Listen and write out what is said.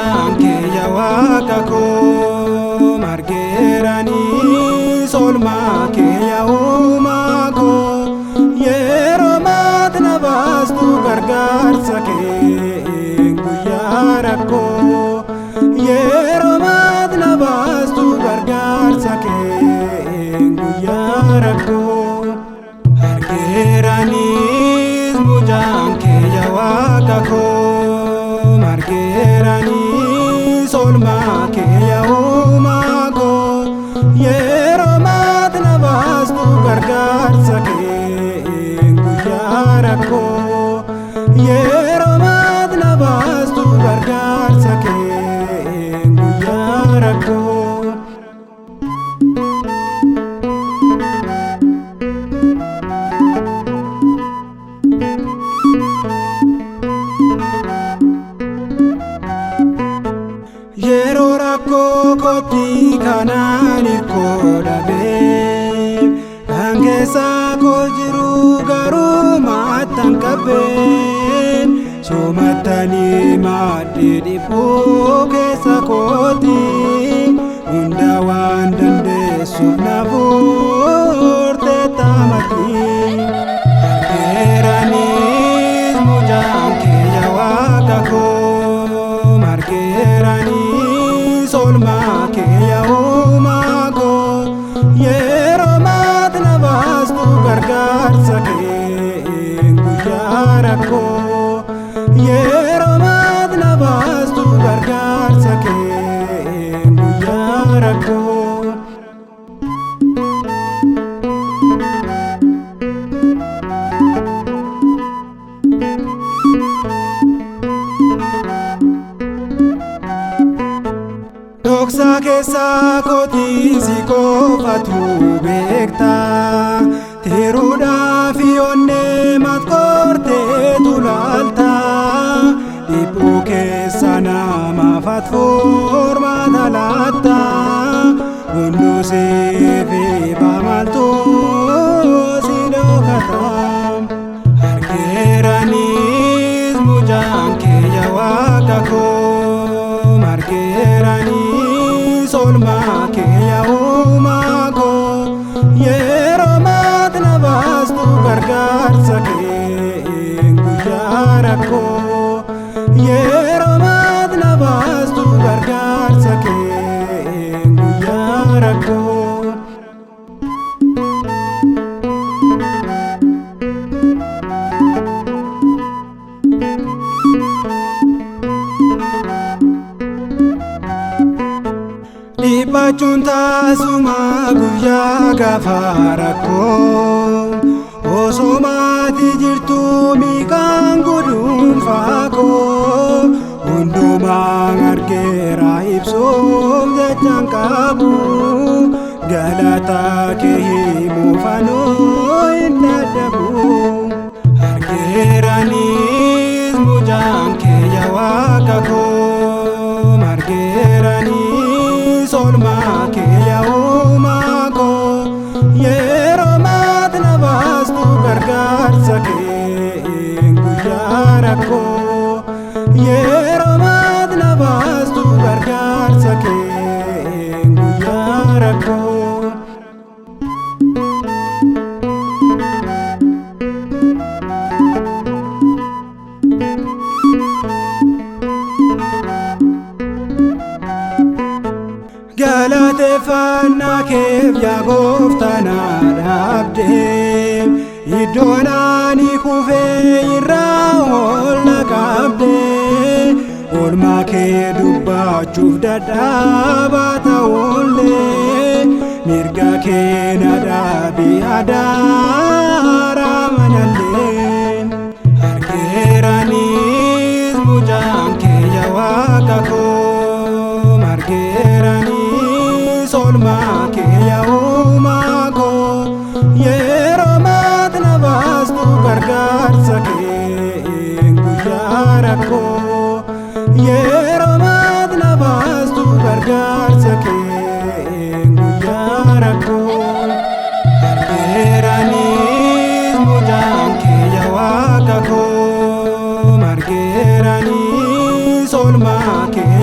Mucaan kee yaa waaqa koo margeeranii solmaa kee yaa uumaa koo yeroo maati na baastu gargaarsa kee guyyaa rakkoo yeroo maati na baastu gargaarsa kee guyyaa rakkoo argeeraniis mucaan kee yaa waaqa koo margeeranii solmaa kee yaa uumaa koo yeroo maati na baastu gargaarsa kee guyyaa rakkoo yeroo maati na baastu gargaarsa kee guyyaa rakkoo. Yeroo rakkoo kootti kanaan hirkoo dhabee kan keessa koo jiru garuu maattan qabbeen soomattanii maaddii dhiphuu keessa kooti hunda waan dandeessuuf na furte taamati. Argeeraniis mucaan kee yaa waaqa koo margeeranii solmaa kee yaa uumaa koo yeroo maati na baastu gargaarsa kee guyyaa rakkoo yeroo maati na baastu gargaarsa kee guyyaa rakkoo. Dhoksaa keessaa kootii si qofatu beekta Tiruudhaa fi onnee matkorteetu laalta Dhiphuu keessa namaaf ati furmaata laatta Hunduu siif ifa maaltu si dhokata Argeeraniis mucaan kee yaa waaqa koo margeeranii solmaa kee yaa uumaa koo yeroo maati na baastu gargaarsa kee guyyaa rakkoo yeroo maati na baastu gargaarsa kee guyyaa rakkoo. Dhiphachuun taasuma guyyaa gaafa rakkoo osoo maatii jirtu miiqaan guduunfaa koo hundumaan argeera ibsuuf jechaan qabu galata kee himuuf anuu hin dadhabu. Argeeraniis mucaan kee yaa waaqa koo margeeranii solmaa kee yaa uumaa koo yeroo maati na baastu gargaarsa kee guyyaa rakkoo yeroo maati na baastu gargaarsa kee guyyaa rakkoo. Galateeffannaa keef yaa gooftaa na dhaabdee iddoon ani kufee irraa ol na qabdee oolmaa kee dubbachuuf dadhabaa ta'ullee mirga kee na dhaabi adaara manallee argeeraniis mucaan kee yaa waaqa koo margeeranii solmaa kee yaa uumaa koo yeroo maati na baastu gargaarsa kee guyyaa rakkoo yeroo maati na baastu gargaarsa kee guyyaa rakkoo argeeraniis mucaan kee yaa waaqa koo margeeranii solmaa kee.